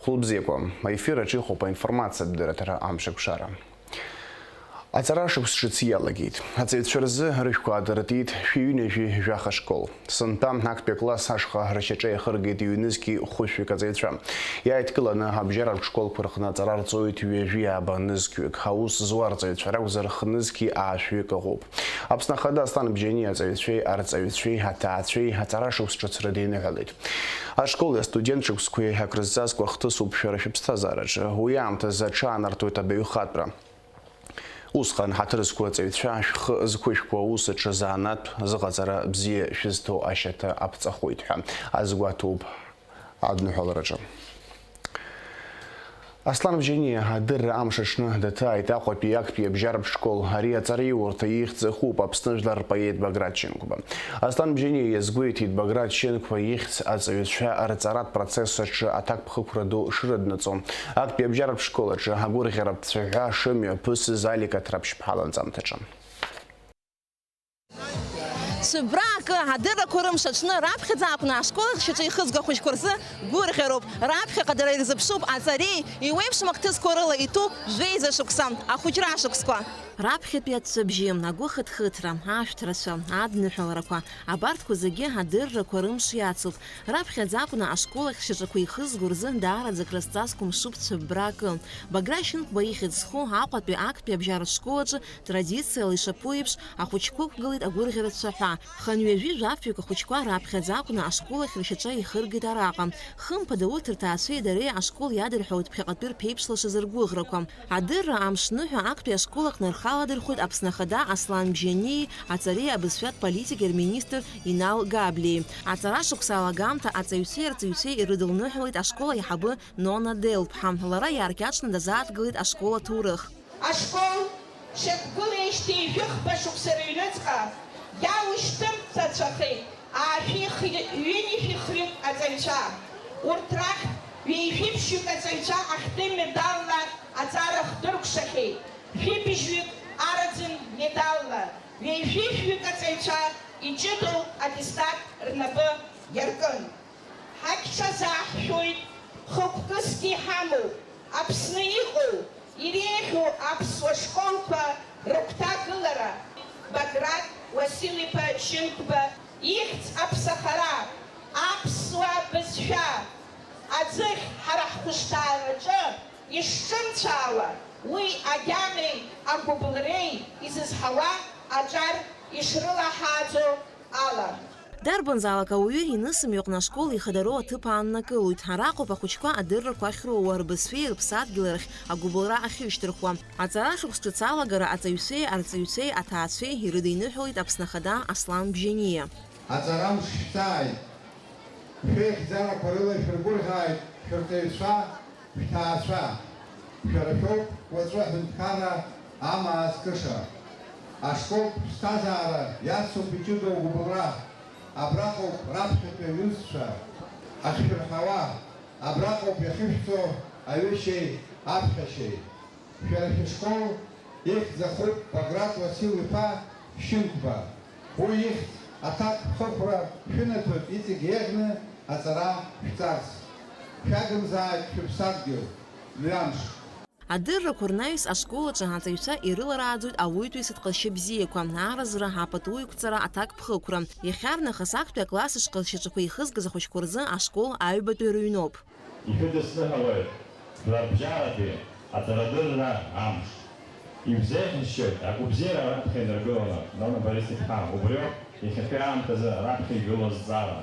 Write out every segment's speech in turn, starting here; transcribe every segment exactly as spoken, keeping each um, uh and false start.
Хәылбзиақәа, аефир аҿы иҟоуп аинформациатә дырраҭара Амшаԥшара. Аҵара шықәс ҿыц иалагеит. Аҵаҩцәа рзы рыжәқәа аадыртит шәи ҩынҩажәи жәаха школ. Сынтәа актәи акласс ашҟа ршьаҿа иахыргеит ҩнызқьи хәышәҩык аҵаҩцәа. Иааидкыланы абжьаратә школқәа рҟны аҵара рҵоит ҩажәи ааба нызқьҩык. Аус зуа арҵаҩцәа ракәзар, хнызқьи аашәҩык ыҟоуп. Аԥсны Ахада Аслан Бжьаниа аҵаҩцәеи арҵаҩцәеи аҭаацәеи аҵара шықәс ҿыц рыдиныҳәалеит. Ашколи астудент шықәсқәеи акрызҵазкуа хҭысуп шәара шәыԥсҭазаараҿы. Уи аамҭазы аҽаанартуеит абаҩхатәра. Усҟан ҳаҭыр зқәу аҵаҩцәа, шәхы зқәышәкуа аус аҿы занааҭтә зыҟаҵара бзиа шәызҭо ашьаҭа аԥҵахоит ҳәа азгәаҭоуп адныҳәалараҿы. Аслан Бжьаниа адырра амш аҽны даҭааит Аҟәатәи актәи абжьаратә школ. Ари аҵараиурҭа ихьӡ ахуп Аԥсны жәлар рпоет Баграт Шьынқәба. Аслан Бжьаниа иазгәеиҭеит Баграт Шьынқәба ихьӡ аҵаҩцәа рҵаратә процесс аҿы аҭакԥхықәра ду шрыднаҵо. Актәи абжьаратә школ аҿы агәырӷьаратә цәаҳәа шымҩаԥысыз Алик Аҭраԥшьԥҳа ланҵамҭаҿы. Цәыббра акы, адыррақәа рымш аҽны раԥхьаӡа акәны ашкол ахь шьаҿа ихызго ахәыҷқәа рзы гәырӷьароуп. Раԥхьаҟа дара ирзыԥшуп аҵареи иуеиԥшым ахҭысқәа рыла иҭәу жәеиза шықәса, ахәыҷра шықәсқәа. Раԥхьатәи ацәыбжьы, агәыхыҭхыҭра, ашәҭрацәа, адныҳәаларақәа, абарҭқәа зегьы адыррақәа рымш иацуп. Раԥхьаӡа акәны ашкол ахь шьаҿақәа ихызго рзы даараӡа акрызҵазкуам шыԥ цәыббра акы. Баграт Шьынқәба ихьӡ зху Аҟәатәи актәи абжьаратә школ аҿы традициала ишаԥу еиԥш, ахәыҷқәа ықәгылеит агәырӷьаратә цәаҳәа. Хынҩажәи жәафҩык ахәыҷқәа раԥхьаӡа акәны ашкол ахь ршьаҿа ихыргеит араҟа. Хымԥада урҭ рҭаацәеи дареи ашкол иадырҳәалоит ԥхьаҟатәи рԥеиԥшлашаз ргәыӷрақәа. Адырра амш ныҳәа актәи ашкол аҟны рхы аладырхәит Аԥсны Ахада Аслан Бжьаниеи аҵареи абызшәатә политики рминистр Инал Габлиеи. Аҵара шықәса алагамҭа аҵаҩцәеи арҵаҩцәеи ирыдылныҳәалеит ашкол аиҳабы Нона Делԥҳа. Лара иааркьаҿны дазааҭгылеит ашкол аҭоурых. Ашкол шьақәгылеижьҭеи жәохәба шықәса рыҩныҵҟа иалышьҭымҭацәахеит аашәи хҩы-, ҩынҩажәи хҩык аҵаҩцәа. Урҭ рахьтә ҩеижәиԥшьҩык аҵаҩцәа ахьтәы медалла аҵара хдыркәшахьеит, шәибжьҩык араӡын медалла, ҩеижәижәҩык аҵаҩцәа иҷыдоу аттестат рнапы иаркын. Ҳагьҽазаҳшәоит, хықәкысгьы иҳамоуп, Аԥсны иҟоу, иреиӷьу аԥсуа школқәа рыгәҭакылара. Баграт Уасил-иԥа Шьынқәба ихьӡ аԥсахара, аԥсуа бызшәа аӡыхь ҳара ҳхәышҭаараҿы ишҿымцәаауа, уи агьамеи агәыбылреи изызҳауа аҿар ишрылаҳааӡо ала. Дарбанзаалак ауаҩы инысымҩаҟны ашкол ихадароу аҭыԥ ааннакылоит. Араҟоуп ахәыҷқәа адыррақәа ахьроуа, рбызшәеи рыԥсадгьыли рахь агәыбылра ахьышьҭырхуа. Аҵара шықәс ҿыц алагара аҵаҩцәеи арҵаҩцәеи аҭаацәеи ирыдиныҳәалеит Аԥсны Ахада Аслан Бжьаниа. Аҵара мшшәҵааит! Шәеихьӡарақәа рыла шәыргәырӷьааит шәырҵаҩцәа, шәҭаацәа. Шәара шәоуп уаҵәы аҳәынҭқарра амаа зкыша. Ашколтә ԥсҭазаара иацуп иҷыдоу гәыбылра. Абраҟоуп раԥхьатәи аҩызцәа ахьшәырҳауа, абраҟоуп иахьышәҵо аҩышьеи аԥхьашьеи. Шәара шәышкол ихьӡ ахуп Баграт Уасил-иԥа Шьынқәба. Уи ихьӡ аҭакԥхықәра шәынаҭоит иҵегь еиӷьны аҵара шәҵарц. Шәагымзааит шәыԥсадгьыл, мҩамш! Адыррақәа рнаҩс ашкол аҿы аҵаҩцәа ирыларааӡоит ауаҩытәыҩсатә ҟазшьа бзиақәа, ааразра, апату еиқәҵара, аҭакԥхықәра. Иахьарнахыс актәи акласс ашҟа ршьаҿақәа ихызгаз ахәыҷқәа рзы ашкол аҩбатәи рыҩноуп. Ишәыдысныҳәалоит жәларбжьаратәи аҵарадырра амш. Ишәзеиӷьасшьоит агәабзиара раԥхьа инаргыланы, Нона Борис-иԥҳа, убриоуп иахьатәи аамҭазы раԥхьа игылоу азҵаара.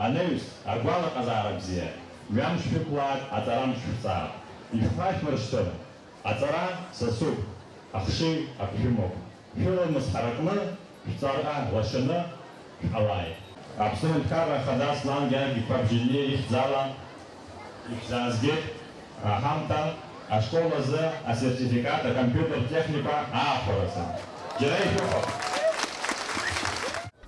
Анаҩс, агәалаҟазаара бзиа, мҩамш шәықәлааит, аҵара мш шәҵааит. Ишәхашәмыршҭын, аҵара сасуп, ахшыҩ ак шәымоуп. Шәыламыс ҳаракны, шәҵара лашаны шәҟалааит. Аԥсны Аҳәынҭқарра Ахада Аслан Георги-иԥа Бжьаниа ихьӡала ишәзаазгеит аҳамҭа ашкол азы асертификат акомпиутертә техника аахәаразы. Џьара ишәыхәап!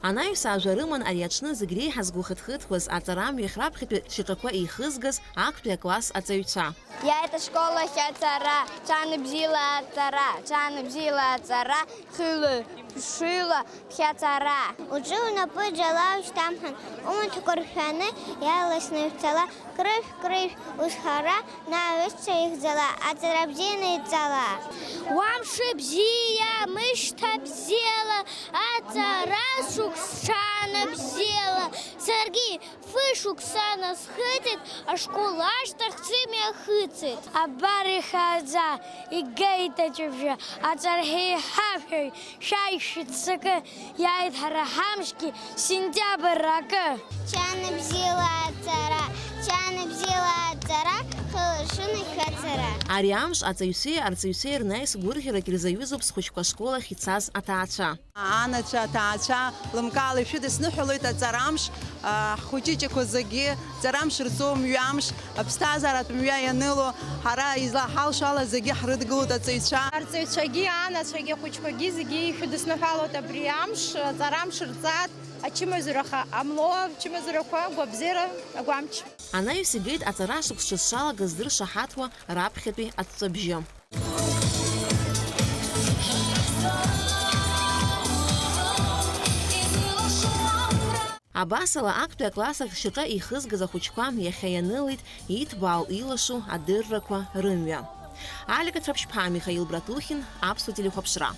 Анаҩс ажәа рыман ари аҽны зегь реиҳа згәы хыҭхыҭуаз аҵарамҩахь раԥхьатәи шьаҿақәа еихызгаз актәи акласс аҵаҩцәа. Иааит ашкол ахь аҵара, ҽанбзиала аҵара, ҽанбзиала аҵара, хьылы. Шыҩла ԥхьаҵара. Уҿы унапы џьала ушьҭамҳан, умаҭәақәа ршәаны иаарласны ишәцала, крышә-крышә узҳара, наҩсцәа ихьӡала, аҵара бзианы иҵала. Уа мшыбзиа, мышьҭа бзиала, аҵара шықәсҽаанбзиала, саргьы фышықәса насхыҵит, ашкол ашьҭахь сымҩахыҵит. Абар ихааӡа, игеит аҵәабжьы, аҵарахьы иҳаҳәоит, шәааи шәыццакы, иааит ҳара ҳамшгьы, сентиабр акы. Чаныбзиала аҵара, чаныбзиала аҵара, хылашынахь шәацара. Ари амш аҵаҩцәеи арҵаҩцәеи рнаҩс гәырӷьарак ирзаҩызоуп схәыҷқәа ашкол ахь ицаз аҭаацәа. Анацәа, аҭаацәа, лымкаала ишәыдысныҳәалоит аҵарамш, а, ҳхәыҷыҷақәа зегьы ҵарамш рҵоу мҩамш, аԥсҭазааратә мҩа ианыло, ҳара излаҳалшо ала зегьы ҳрыдгылоит аҵаҩцәа. Арҵаҩцәагьы, анацәагьы, ахәыҷқәагьы зегьы ишәыдысныҳәалоит абри амш, аҵарамш рҵааит, ачымазаҩраха ҟамло, ачымазаҩрақәа агәабзиара агәамч. Анаҩс игеит аҵара шықәс ҽазшалагаз зыршаҳаҭуа раԥхьатәи аҵәҵәабжьы. Абасала, актәи акласс ахь шьаҿа еихызгаз ахәыҷқәа иахьа ианылеит иҭбаау илашо адыррақәа рымҩа. Алика Цәаԥшьԥаа, Михаил Братухин, Аԥсуа телехәаԥшра.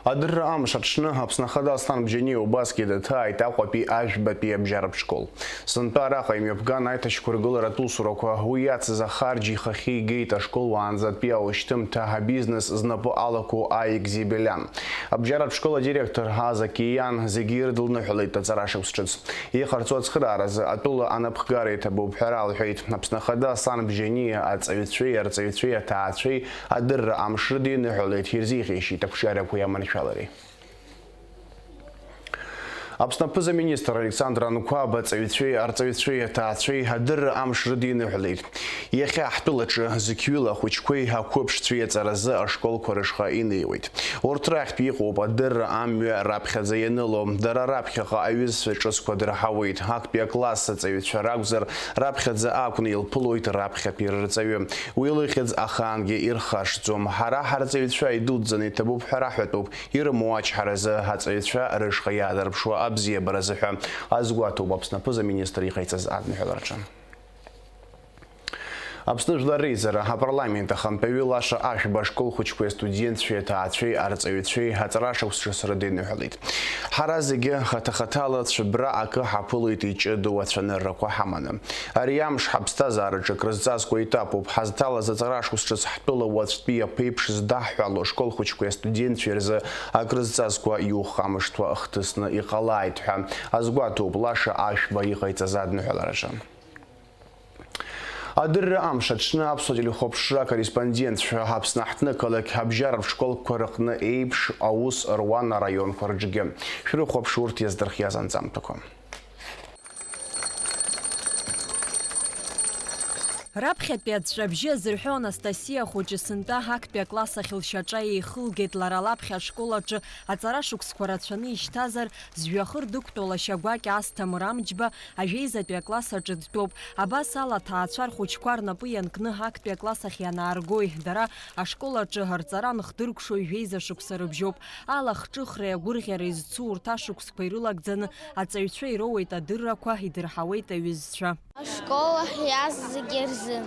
Адырра амш аҽны Аԥсны Ахада Аслан Бжьаниа убасгьы дыҭааит Аҟәатәи Ажәбатәи абжьаратә школ. Сынтәа араҟа имҩаԥган аиҭашьақәыргыларатә усурақәа. Уи иацыз ахарџь ихахьы игеит ашкол уаанӡатәи аушьҭымҭа, абизнес знапы алаку аекзибелиан. Абжьаратә школ адиректор Аза Киан зегьы ирыдылныҳәалеит аҵара шықәс ҿыц. Иҟарҵо ацхырааразы атәыла анапхгара иҭабуп ҳәа ралҳәеит. Аԥсны Ахада Аслан Бжьаниа аҵаҩцәеи арҵаҩцәеи аҭаацәеи адырра амш рыдиныҳәалеит, ирзеиӷьеишьеит ақәҿиарақәеи аманшәалареи. Аԥсны аԥыза-министр Александр Анқәаб аҵаҩцәеи арҵаҩцәеи аҭаацәеи адырра амш рыдиныҳәалеит. Иахьа ҳтәылаҿы зқьҩыла ахәыҷқәеи ақәыԥшцәеи аҵаразы ашколқәа рышҟа инеиуеит. Урҭ рахьтә иҟоуп адырра амҩа раԥхьаӡа ианыло. Дара раԥхьаҟа аҩызцәа ҿыцқәа дырҳауеит. Актәи акласс аҵаҩцәа ракәзар, раԥхьаӡа акәны илԥылоит раԥхьатәи рырҵаҩы. Уи лыхьӡ ахаангьы ирхашҭӡом. Ҳара ҳарҵаҩцәа идуӡӡаны иҭабуп ҳәа раҳәатәуп. Ирымоу ачҳаразы, аҵаҩцәа рышҟа иаадырԥшуа абзиабаразы ҳәа азгәаҭоуп Аԥсны аԥыза-министр иҟаиҵаз адныҳәалараҿы. Аԥсны Жәлар Реизара апарламент ахантәаҩы Лаша Ашәба ашкол хәыҷқәеи астудентцәеи аҭаацәеи арҵаҩцәеи аҵара шықәс ҿыц рыдиныҳәалеит. Ҳара зегьы хаҭа-хаҭала цәыббра акы ҳаԥылоит иҷыдоу ацәаныррақәа ҳаманы. Ари амш ҳаԥсҭазаараҿы акрызҵазкуа етапуп. Ҳазҭалаз аҵара шықәс ҿыц ҳтәыла уаҵәтәи аԥеиԥш здаҳҳәало ашкол хәыҷқәеи астудентцәеи рзы акрызҵазкуа иухамышҭуа хҭысны иҟалааит ҳәа азгәаҭоуп Лаша Ашәба иҟаиҵаз адныҳәалараҿы. Адырра амш аҽны Аԥсуа телехәаԥшра акорреспондентцәа Аԥсны аҳҭнықалақь абжьаратә школқәа рыҟны еиԥш аус руан араионқәа рҿгьы. Шәрыхәаԥш урҭ иаздырхиаз анҵамҭақәа. Раԥхьатәи аҵәҵәабжьы азырҳәо Анастасиа хәыҷы сынтәа актәи акласс ахь лшьаҿа еихылгеит, лара лаԥхьа ашкол аҿы аҵара шықәсқәа рацәаны ишьҭазар, зжәҩахыр дықәтәоу лашьа гәакьа Асҭамыр Амҷба ажәеизатәи акласс аҿы дтәоуп. Абас ала, аҭаацәа рхәыҷқәа рнапы ианкны актәи акласс ахь ианааргои, дара ашкол аҿы рҵара анхдыркәшои жәеиза шықәса рыбжьоуп. Алахҿыхреи агәырӷьареи зцу урҭ ашықәсқәа ирылагӡаны аҵаҩцәа ироуеит адыррақәа, идырҳауеит аҩызцәа. Ашкол ахь иааз зегьы рзын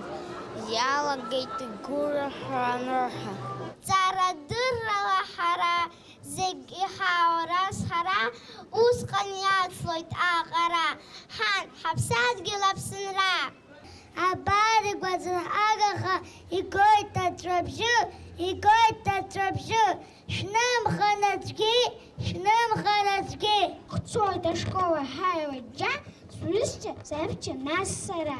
иалагеит гәырӷьара анырҳа. Ҵарадыррала ҳара зегь иҳаураз ҳара, усҟан иацлоит аҟара, ҳан, ҳаԥсадгьыл Аԥсынра. Абар игәаҵәа агаха игоит аҵәҵәабжьы, игоит аҵәҵәабжьы, шәнымхан аӡәгьы, шәнымхан аӡәгьы. Ҳцоит ашкол аҳаҩ аџьџьа, сҩызцәа, саҳәшьцәа, нас сара.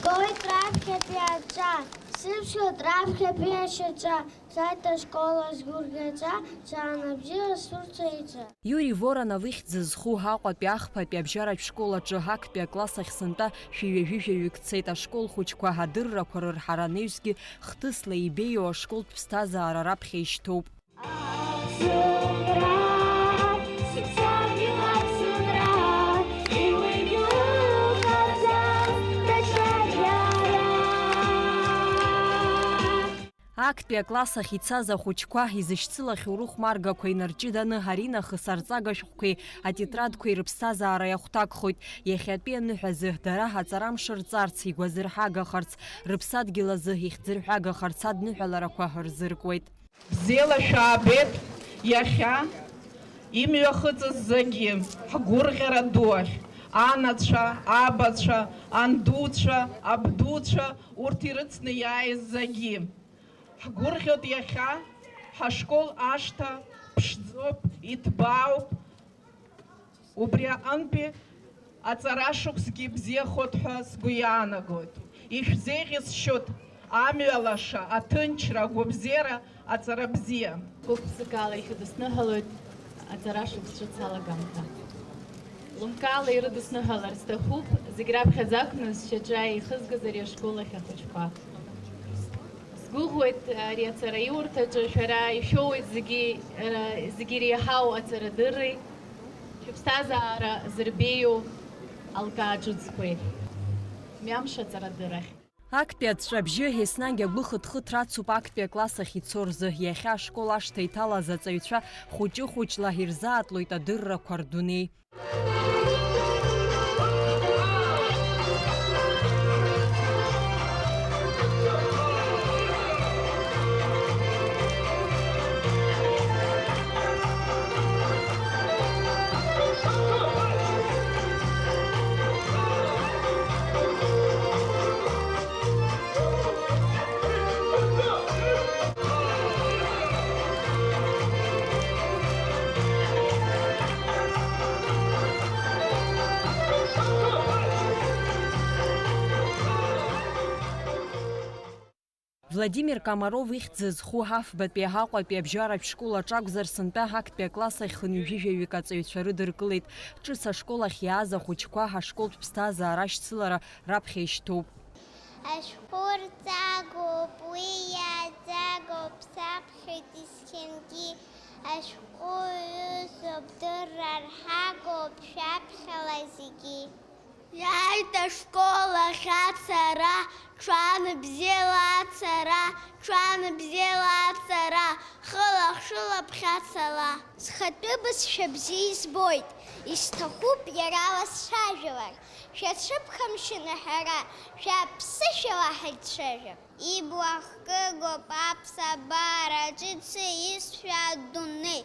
Гоит раԥхьатәи аҵәҵәа, сыԥшуеит раԥхьатәи ашьаҿа, сааит ашкол азгәырӷьаҵәа, саанабжьы асурцәа еиҵәа. Иури Воронов ихьӡ зху Аҟәатәи ахԥатәи абжьаратә школ аҿы актәи акласс ахь сынтәа шәи ҩажәи жәаҩык дцеит. Ашкол хәыҷқәа адыррақәа рырҳара анаҩсгьы, хҭысла еибеиоу ашколтә ԥсҭазаара раԥхьа ишьҭоуп. Актәи акласс ахь ицаз ахәыҷқәа изышьцылахьоу рыхәмаргақәа инарҷыданы, аринахыс арҵага шәҟәқәеи атетрадқәеи рыԥсҭазаара иахәҭакхоит. Иахьатәи аныҳәазы дара аҵарамш рҵарц, игәазырҳагахарц, рыԥсадгьыл азы ихьӡырҳәагахарц адныҳәаларақәа рзыркуеит. Бзиала шәаабеит иахьа, имҩахыҵыз зегьы, ҳгәырӷьара ду ахь, анацәа, абацәа, андуцәа, абдуцәа, урҭ ирыцны иааиз зегьы. Ҳгәырӷьоит иахьа, ҳашкол ашҭа ԥшӡоуп, иҭбаауп. Убри аҟынтәи аҵара шықәсгьы бзиахоит ҳәа сгәы иаанагоит. Ишәзеиӷьасшьоит амҩа лаша, аҭынчра, агәабзиара, аҵара бзиа. Гәык-ԥсыкала ишәыдысныҳәалоит аҵара шықәс ҿыц алагамҭа. Лымкаала ирыдысныҳәалар сҭахуп, зегь раԥхьаӡа акәны сшьаҿа еихызгаз ари ашкол ахь ахәыҷқәа. Сгәыӷуеит ари аҵараиурҭаҿы шәара ишәоуеит зегьы, ара, зегьы иреиҳау аҵарадырреи, шәыԥсҭазаара зырбеиоу алкаа ҿыцқәеи. Мҩамш аҵарадыррахь. Актәи аҵәҵәабжьы еснагь агәы хыҭхыҭра ацуп актәи акласс ахь ицо рзы. Иахьа ашкол ашҭа иҭалаз аҵаҩцәа хәыҷы-хәыҷла ирзаатлоит адыррақәа рдунеи. Владимир Комаров ихьӡ зху ҳафбатәи Аҟәатәи абжьаратә школ аҿы акәзар, сынтәа актәи акласс ахь хынҩажәи жәаҩык аҵаҩцәа рыдыркылеит. Ҿыц ашкол ахь иааз ахәыҷқәа ҳашколтә ԥсҭазаара ашьцылара раԥхьа ишьҭоуп. Ашәҟәы рҵагоуп, уи иааӡагоуп, саԥхьоит есқьынгьы. Ашәҟәы ҩызоуп, дырра рҳагоуп шәаԥхьала зегьы. Иааит ашкол ахь ацара, ҽан бзиала ацара, ҽан бзиала ацара, хыла-хшыла ԥхьацала. Схатәы бызшәа бзиа избоит, исҭахуп иара ласцәажәалар. Шәацәыԥхамшьаны ҳара шәаԥсышәала ҳаицәажәап. Ибла хкыгоуп аԥсабара, ҿыцы исшәа адунеи.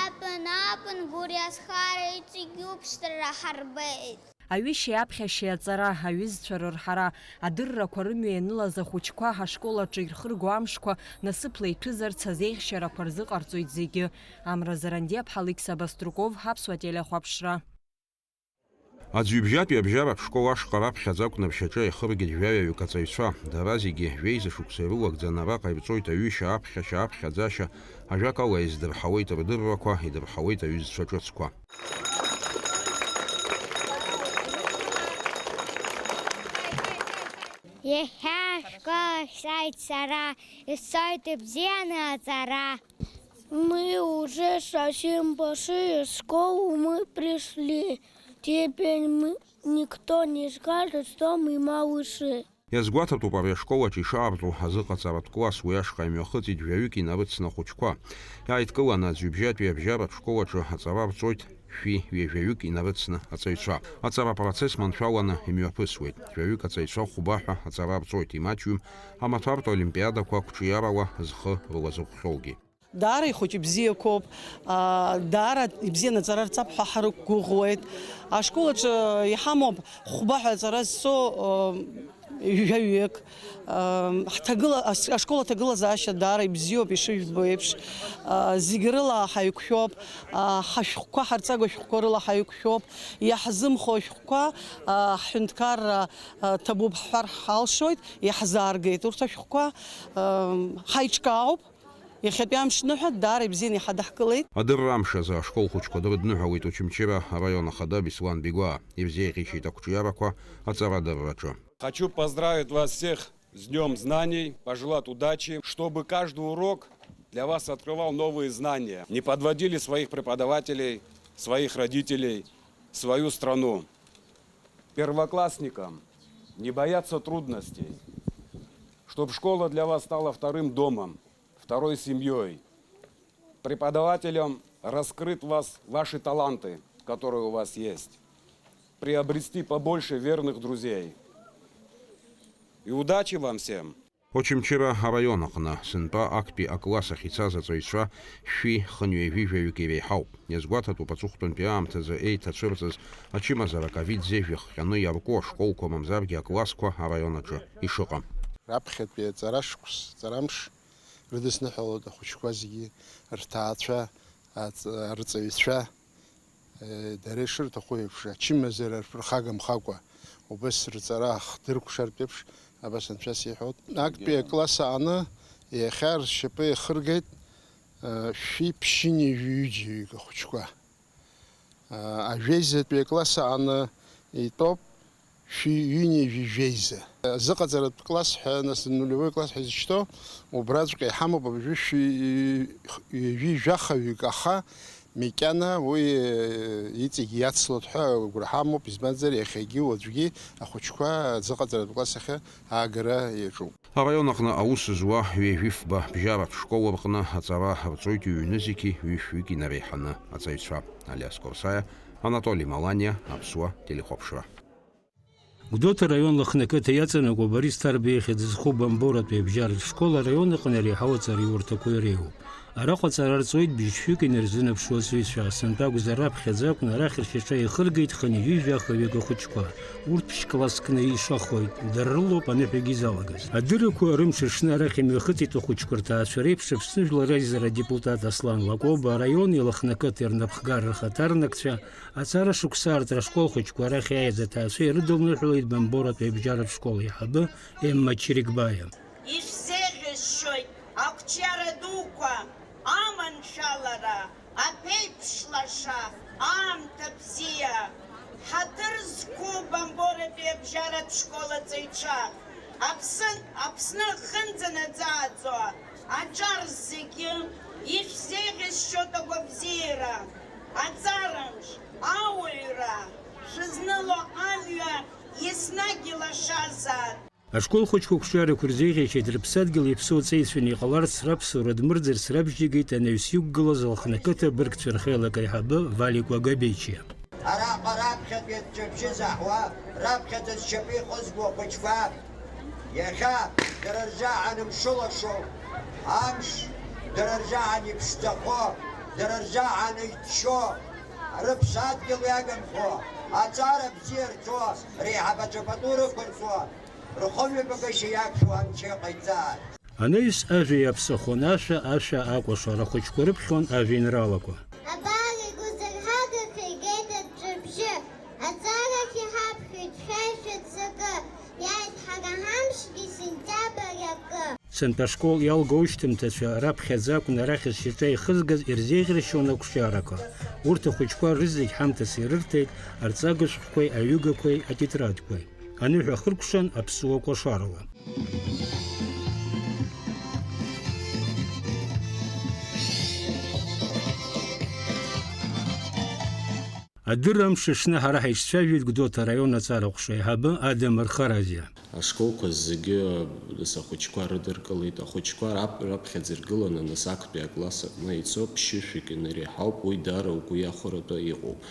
Аԥын-аԥын гәырҩа азхара иҵегь уԥшӡара ҳарбеит. Аҩышьеи аԥхьашьеи аҵара, аҩызцәа рырҳара, адыррақәа рымҩа ианылаз ахәыҷқәа ҳашкол аҿы ирхырго амшқәа насыԥла иҭәызарц азеиӷьшьарақәа рзыҟарҵоит зегьы. Амра Зарандиаԥҳа, Алықьса Баструков, Аԥсуа телехәаԥшра. Аӡҩыбжьатәи абжьаратә школ ашҟа раԥхьаӡа акәны шьаҿа еихыргеит жәаҩаҩык аҵаҩцәа. Дара зегьы жәеиза шықәса ирылагӡаны араҟа ирҵоит аҩышьа, аԥхьашьа, аԥхьаӡашьа, ажәакала, издырҳауеит рдыррақәа, идырҳауеит аҩызцәа ҿыцқәа. Иахьа ашкол ахь сааит сара, исцоит ибзианы аҵара. Мы уже совсем большие, в школу мы пришли. Теперь мы, никто не скажет, что мы малыши. Иазгәаҭатәуп ари ашкол аҿы ишаарту азыҟаҵаратә класс, уи ашҟа имҩахыҵит жәаҩык инарыцны ахәыҷқәа. Иааидкыланы аӡҩыбжьатәи абжьаратә школ аҿы аҵара рҵоит шәи ҩажәаҩык инарыцны аҵаҩцәа. Аҵара апроцесс маншәаланы имҩаԥысуеит. Жәаҩык аҵаҩцәа хәба ҳәа аҵара рҵоит, имаҷҩым амаҭәартә олимпиадақәа қәҿиарала зхы рылазыҟәхьоугьы. Даара ихәыҷы бзиақәоуп, аа, даара ибзианы аҵара рҵап ҳәа ҳрықәгәыӷуеит. Ашкол аҿы иҳамоуп хәба ҳәа аҵара зцо, аа, жәаҩык. Аа, ҳҭагыла-, ас-, ашкол аҭагылазаашьа даара ибзиоуп, ишыжәбо еиԥш. Аа, зегь рыла ҳаиқәшәоуп, аа, ҳашәҟәқәа, ҳарҵага шәҟәқәа рыла ҳаиқәшәоуп, иаҳзымхо ашәҟәқәа, аа, ҳҳәынҭқарра, аа, ҭабуп ҳҳәар ҳалшоит, иаҳзааргеит урҭ ашәҟәқәа, аа, ҳаиҿкаауп. Иахьатәи амш ныҳәа даара ибзианы иҳадаҳкылеит. Адырра амш азы ашкол хәыҷқәа дрыдныҳәалеит Очамчыра араион ахада Беслан Бигәаа. Ирзеиӷьеишьеит ақәҿиарақәа аҵарадырраҿы. Хочу поздравить вас всех с Днём знаний, пожелать удачи, чтобы каждый урок для вас открывал новые знания. Не подводили своих преподавателей, своих родителей, свою страну. Первоклассникам не бояться трудностей, чтоб школа для вас стала вторым домом. второй семьей, преподавателям раскрыть вас, ваши таланты, которые у вас есть, приобрести побольше верных друзей. И удачи вам всем! Очамчыра араион аҟны сынтәа актәи акласс ахь ицаз аҵаҩцәа шәи хынҩажәи жәаҩык иреиҳауп. Иазгәаҭатәуп аҵыхәтәантәи аамҭазы еиҭацәырҵыз ачымазара ковид зежәа хҟьаны иарку ашколқәа мамзаргьы аклассқәа араион аҿы ишыҟам. Раԥхьатәи аҵара шықәс, аҵарамш рыдысныҳәалоит ахәыҷқәа зегьы, рҭаацәа, аҵ-, арҵаҩцәа, Дара ишырҭаху еиԥш, ачымазара рԥырхагамхакәа, убас рҵара ахдыркәшартә еиԥш, абас анцәа сиҳәоит. Актәи акласс аҟны иахьа ршьапы иахыргеит, э, шәи ԥшьынҩажәи ҩыџьаҩык ахәыҷқәа. Э, ажәеизатәи акласс аҟны итәоуп шәи ҩынҩажәи жәеиза. Азыҟаҵаратә класс ҳәа, нас, нулевой класс ҳәа изышьҭоу, убраҵәҟьа иҳамоуп абыржәы шәи ҩажәи жәахаҩык, аха макьана уи, э, иҵегь иацлоит ҳәа агәра ҳамоуп, избанзар, иахьагьы уаҵәгьы ахәыҷқәа азыҟаҵаратә класс ахь аагара иаҿуп. Араион аҟны аус зуа ҩажәи фба бжьаратә школ рҟны аҵара рҵоит ҩ-нызқьи ҩышәҩык инареиҳаны аҵаҩцәа. Алиас Корсаиа, Анатоли Маланиа, Аԥсуа телехәаԥшра. Гәдоуҭа араион Лыхны ақыҭа иаҵанакуа Борис Ҭарба ихьӡ зху Бамборатәи абжьаратә школ араион аҟны иреиҳау аҵараиурҭақәа иреиуоуп. Араҟа аҵара рҵоит бжьшәҩык инарзынаԥшуа аҵаҩцәа, сынтәа акәзар раԥхьаӡа акәны арахь ршьаҿа ихыргеит хынҩажәи жәахаҩык ахәыҷқәа. Урҭ ԥшь-класск наишахоит, дара рылоуп аныҳәагьы изалагаз. Адыррақәа рымш аҽны арахь имҩахыҵит ахәыҷқәа рҭаацәа реиԥш Аԥсны Жәлар Реизара адепутат Аслан Лакоба, араиони Лыхны ақыҭеи рнапхгара рхаҭарнакцәа, аҵара шықәса аартра ашкол хәыҷқәа рахь иааиз аҭаацәа ирыдылныҳәалеит Бамборатәи абжьаратә школ аиҳабы Емма Чирикбаиа. Ишәзеиӷьасшьоит ақәҿиара дуқәа, аманшәалара, аԥеиԥш лаша, аамҭа бзиа. Ҳаҭыр зқәу Бамборатәи абжьаратә школ аҵаҩцәа, Аԥсны, Аԥсны ахынӡанаӡааӡо аҿар зегьы ишәзеиӷьасшьоит агәабзиара, аҵарамш, ауаҩра, шәызныло амҩа еснагь илашазаап. Ашкол хәыҷқәа ақәҿиарақәа рзеиӷьасшьеит рыԥсадгьыл иаԥсоу ҵеицәаны иҟаларц, раԥсуара дмырӡырц рабжьигеит анаҩс иқәгылаз Лыхны ақыҭа абыргцәа рхеилак аиҳабы Валикәа Габечиа. Араҟа раԥхьатәи аҵәҵәабжьы заҳуа, раԥхьаӡа зшьапы ихызго ахәыҷқәа, иахьа дара рзаҳан мшылашо, амш дара рзаҳан иԥшӡахо, дара рзаҳан иччо, рыԥсадгьыл иагымхо, аҵара бзиа рҵо, реиҳабацәа пату рықәырҵо, рхымҩаԥгашьа иақәшәо анцәа иҟаиҵааит. Анаҩс ажәа иаԥсахуан ашәа, ашәа акәашара, ахәыҷқәа рыԥхьон ажәеинраалақәа. Абар игәазырҳагахьеит аҵәҵәабжьы, аҵарахь иҳаԥхьоит шәа ишәыццакы, иааит ҳара ҳамшгьы сентиабр акы. Сынтәа ашкол иалгоу шьҭымҭацәа раԥхьаӡа акәын арахь зшьаҿа ихызгаз ирзеиӷьаршьон ақәҿиарақәа. Урҭ ахәыҷқәа рызегь ҳамҭас ирырҭеит арҵага шәҟәқәеи аҩыгақәеи атетрадқәеи. Аныҳәа ахыркәшан аԥсуа кәашарала. Адырра амш аҽны ҳара ҳаицәажәеит Гәдоуҭа араион аҵара ҟәша аиҳабы Адам Архаразиа. Ашколқәа зегьы, нас, ахәыҷқәа рыдыркылеит. Ахәыҷқәа рап-, раԥхьаӡа иргыланы, нас, актәи акласс аҟны ицо ԥшьышәҩык инареиҳауп, уи даара угәы иахәаратәы иҟоуп.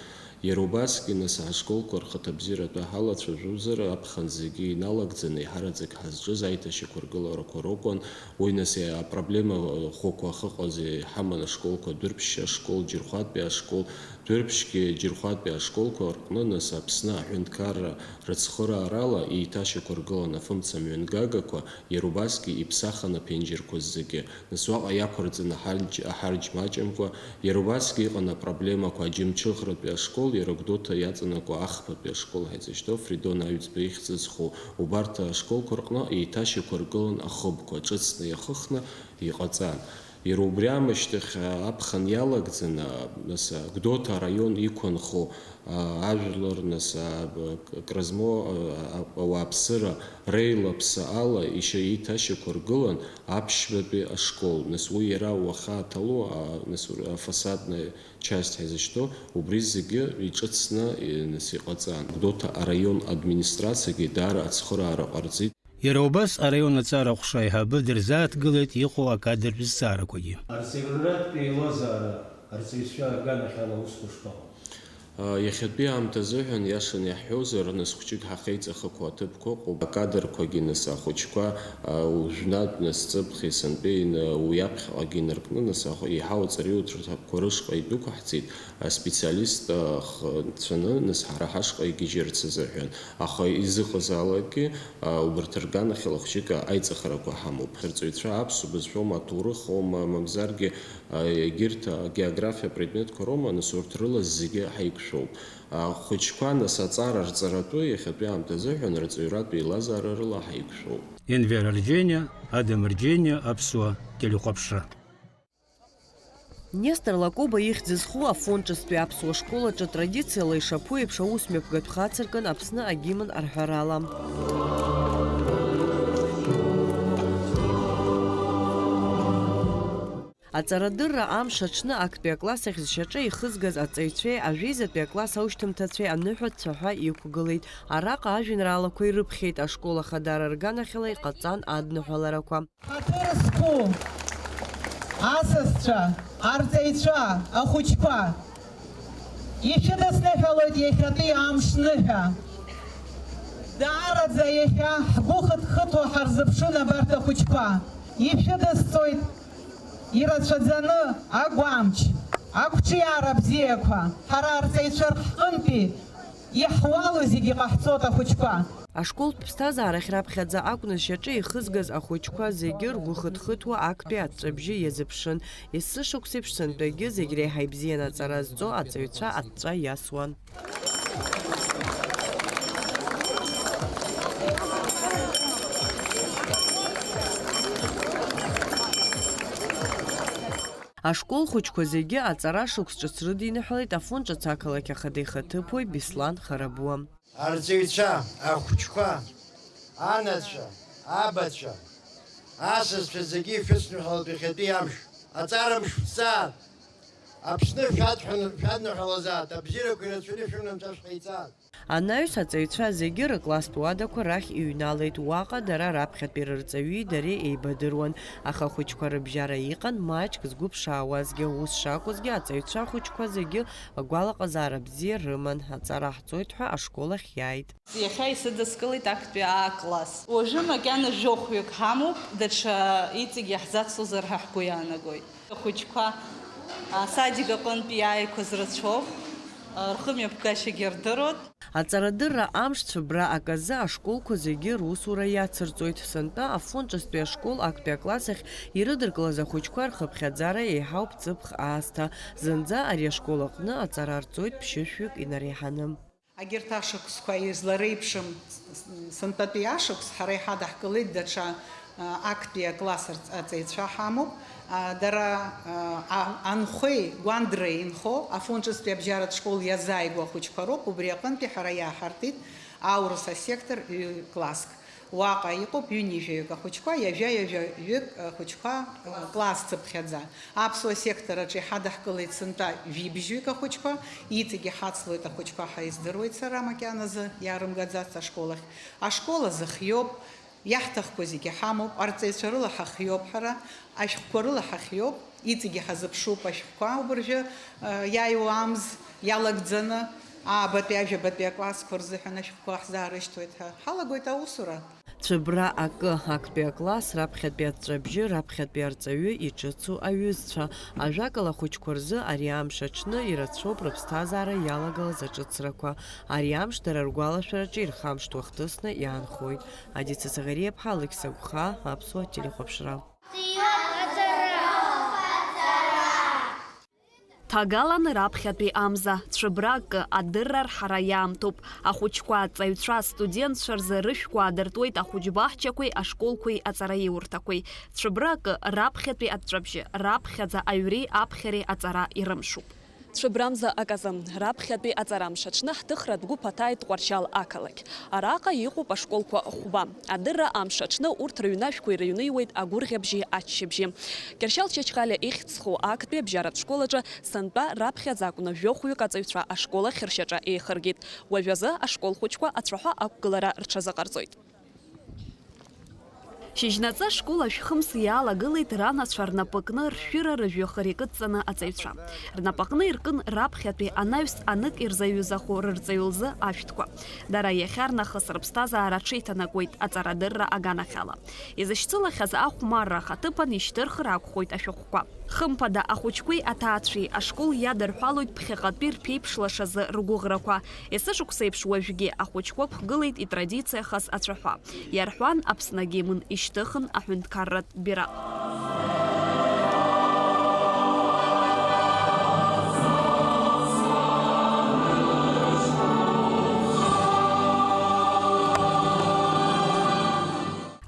Иара убасгьы, нас, ҳашколқәа рхаҭабзиаратәы ҳалацәажәозар, аԥхын зегьы иналагӡаны, еиҳараӡак ҳазҿыз аиҭашьақәыргыларақәа ракәын. Уи, нас, апроблема ӷәӷәақәа ахьыҟаз иҳаман ашколқәа, Дәрыԥшь ашкол, Џьырхәатәи ашкол, Дәрыԥшьгьы Џьырхәатәи ашколқәа рҟны, нас, Аԥсны аҳәынҭқарра рыцхыраарала еиҭашьақәыргылан афымца мҩангагақәа, иара убасгьы иԥсахын аԥенџьырқәа зегьы. Нас уаҟа иақәырҵан аҳарџь-, аҳарџь маҷымкәа, иара убасгьы иҟан апроблемақәа Аџьымҽыхратәи ашкол, иара Гәдоуҭа иаҵанакуа ахԥатәи ашкол ҳәа изышьҭоу, Фридон Аҩӡба ихьӡ зху, убарҭ ашколқәа рҟны еиҭашьақәыргылан ахыбқәа ҿыцны иахыхны иҟаҵан. Иара убри аамышьҭахь, а, аԥхын иалагӡаны, а, нас, а, Гәдоуҭа араион иқәынхо, а, ажәлар, нас, а, б-, к-, крызмоу, а, а, ауааԥсыра реилаԥса ала ишьа-, еиҭашьақәыргылан аԥшьбатәи ашкол. Нас уи иара уаха аҭалу, а, нас ур-, афасадная часть ҳәа изышьҭоу, убри зегьы иҿыцны, и-, нас иҟаҵан. Гәдоуҭа араион администрациагьы даара ацхыраара ҟарҵеит. Иара убас араион аҵара ҟәша аиҳабы дырзааҭгылеит иҟоу акадртә зҵаарақәагьы. Арҵаҩратә еилазаара арҵаҩцәа рганахьала аусқәа шԥаҟоу? Иахьатәи аамҭазыҳәан, иашаны иаҳҳәозар, нас хәҷык ҳахеиҵахақәоу аҭыԥқәа ыҟоуп. Акадрқәагьы нас ахәыҷқәа, уажәнатә нас ҵыԥх есынтәи уи аԥхьаҟагьы инаркны, нас еиҳау аҵараиурҭақәа рышҟа идәықәаҳҵеит, аспециалист хцәаны, нас ҳара ҳашҟа игьежьырц азыҳәан. Аха изыҟазаалакгьы, убарҭ рганахьала хәҷык аиҵахарақәа ҳамоуп. Арҵаҩцәа аԥсуа бызшәоума, аҭоурыхоума, мамзаргьы, егьырҭ агеографиа апредметқәа роума, нас урҭ рыла зегьы ҳаиқәшәоуп. Ахәыҷқәа, нас, аҵара рҵаратәы иахьатәи аамҭазыҳәан рҵаҩратә еилазаара рыла ҳаиқәшәоуп. Енвер Арџьениа, Адам Арџьениа, Аԥсуа телехәаԥшра. Нестор Лакоба ихьӡ зху Афон ҿыцтәи аԥсуа школ аҿы традициала ишаԥу еиԥш аусмҩаԥгатә хацыркын Аԥсны агимн арҳәарала. Аҵарадырра амш аҽны актәи акласс ахь зшьаҿа ихызгаз аҵаҩцәеи ажәеизатәи акласс аушьҭымҭацәеи аныҳәа цәаҳәа иқәгылеит. Араҟа ажәеинраалақәа ирыԥхьеит, ашкол ахадара рганахьала иҟаҵан адныҳәаларақәа. Ҳаҭыр зқәу асасцәа, арҵаҩцәа, ахәыҷқәа, ишәыдысныҳәалоит иахьатәи амш ныҳәа. Даараӡа иахьа ҳгәы хыҭхыҭуа ҳарзыԥшын абарҭ ахәыҷқәа. Ишәыдысҵоит ирацәаӡаны агәамч, ақәҿиара бзиақәа, ҳара арҵаҩцәа рҟынтәи иаҳуалу зегьы ҟаҳҵоит ахәыҷқәа. Ашколтә ԥсҭазаарахь раԥхьаӡа акәны зшьаҿа ихызгаз ахәыҷқәа зегьы ргәы хыҭхыҭуа актәи аҵәҵәабжьы иазыԥшын. Есышықәсеиԥш сынтәагьы зегь реиҳа ибзианы аҵара зҵо аҵаҩцәа аҵәҵәа иасуан. Ашкол хәыҷқәа зегьы аҵара шықәс ҿыц рыдиныҳәалеит Афон ҿыц ақалақь ахада ихаҭыԥуаҩ Беслан Харабуа. Арҵаҩцәа, ахәыҷқәа, анацәа, абацәа, асасцәа зегьы ишәыцныҳәалт иахьатәи амш. Аҵара мшәҵааит! Аԥсны шәадҳәан-, шәадныҳәалазааит, абзиарақәа ирацәаны шәымнамҵәа шәҟаиҵааит! Анаҩс аҵаҩцәа зегьы рыкласстә уадақәа рахь иҩналеит, уаҟа дара раԥхьатәи рырҵаҩи дареи еибадыруан, аха ахәыҷқәа рыбжьара иҟан маҷк згәы ԥшаауазгьы, ус шакәызгьы аҵаҩцәа ахәыҷқәа зегьы агәалаҟазаара бзиа рыман, аҵара ҳҵоит ҳәа ашкол ахь иааит. Иахьа исыдыскылеит актәи А класс. Уажәы макьана жәохәҩык ҳамоуп, даҽа иҵегь иаҳзацлозар ҳәа ҳгәы иаанагоит. Ахәыҷқәа асадик аҟынтәи иааиқәаз рацәоуп, рхымҩаԥгашьагьы рдыруеит. Аҵарадырра амш цәыббра аказы ашколқәа зегьы русура иацырҵоит. Сынтәа Афон ҿыцтәи ашкол актәи акласс ахь ирыдыркылаз ахәыҷқәа рхыԥхьаӡара еиҳауп ҵыԥх аасҭа. Зынӡа ари ашкол аҟны аҵара рҵоит ԥшьышәҩык инареиҳаны. Агьырҭ ашықәсқәа излареиԥшым сынтәатәи ашықәс ҳара иҳадаҳкылеит даҽа, а, актәи акласс арҵ-, аҵаҩцәа ҳамоуп. А, дара, а, а, анхәеи гәандреи инхо Афон ҿыцтәи абжьаратә школ иазааигәоу ахәыҷқәа роуп, убри аҟынтәи ҳара иааҳартит аурыс асектор ҩ-класск. Уаҟа иҟоуп ҩынҩажәаҩык ахәыҷқәа, ҩажәа-ҩажәаҩык ахәыҷқәа, класс цыԥхьаӡа. Аԥсуа сектор аҿы иҳадаҳкылеит сынтәа жәибжьҩык ахәыҷқәа, иҵегь иҳацлоит ахәыҷқәа ҳәа издыруеит сара макьаназы, иаарымгаӡац ашкол ахь. Ашкол азы хиоуп, иаҳҭахқәо зегьы ҳамоуп, арҵаҩцәа рыла ҳахиоуп ҳара, ашәҟәқәа рыла ҳахиоуп, иҵегь иҳазыԥшуп ашәҟәқәа убыржәы, э, иааиуа амз иалагӡаны, аабатәи, ажәабатәи аклассқәа рзыҳәан ашәҟәқәа ҳзаарышьҭуеит ҳәа ҳалагоит аусура. Цәыббра акы, актәи акласс, раԥхьатәи аҵәҵәабжьы, раԥхьатәи арҵаҩы иҿыцу аҩызцәа. Ажәакала, ахәыҷқәа рзы ари амш аҽны ирацәоуп рыԥсҭазаара иалагалаз аҿыцрақәа. Ари амш дара ргәалашәараҿы ирхамышҭуа хҭысны иаанхоит. Адица Саӷариаԥҳа, Алықьса Гәхаа, Аԥсуа телехәаԥшра. Ҭагалан раԥхьатәи амза, цәыббра акы, адырра арҳара иаамҭоуп. Ахәыҷқәа, аҵаҩцәа, астудентцәа рзы рышәқәа аадыртуеит ахәыҷбаҳчақәеи ашколқәеи аҵараиурҭақәеи. Цәыббра акы, раԥхьатәи аҵәҵәабжьы, раԥхьаӡа аҩреи аԥхьареи аҵара ирымшуп. Цәыббрамза аказы, раԥхьатәи аҵарамш аҽны ҳҭыхратә гәыԥ аҭааит Тҟәарчал ақалақь. Араҟа иҟоуп ашколқәа хәба. Адырра амш аҽны урҭ рыҩнашәқәа ирыҩныҩуеит агәырӷьабжьи аччабжьи. Кьыршьал Чачхалиа ихьӡ зху актәи абжьаратә школ аҿы сынтәа раԥхьаӡа акәны жәохәҩык аҵаҩцәа ашкол ахь ршьаҿа еихыргеит. Уажәазы ашкол хәыҷқәа ацәаҳәа ақәгылара рҽазыҟарҵоит. Шьыжьнаҵы ашкол ашәхымс иалагылеит ранацәа рнапы кны ршәыра рыжәҩахыр икыдҵаны аҵаҩцәа. Рнапаҟны иркын раԥхьатәи анаҩс анык ирзаҩызахо рырҵаҩы лзы ашәҭқәа. Дара иахьарнахыс рыԥсҭазаара аҽеиҭанакуеит аҵарадырра аганахьала. Изышьцылахьаз ахәмарра ахаҭыԥан ишьҭырхыр акәхоит ашәҟәқәа. Хымԥада, ахәыҷқәеи аҭаацәеи ашкол иадырҳәалоит ԥхьаҟатәи рԥеиԥш лашазы ргәыӷрақәа. Есышықәса еиԥш уажәгьы ахәыҷқәа ықәгылеит итрадициахаз ацәаҳәа. Иарҳәан, Аԥсны агимн ишьҭыхын аҳәынҭқарратә бираҟ.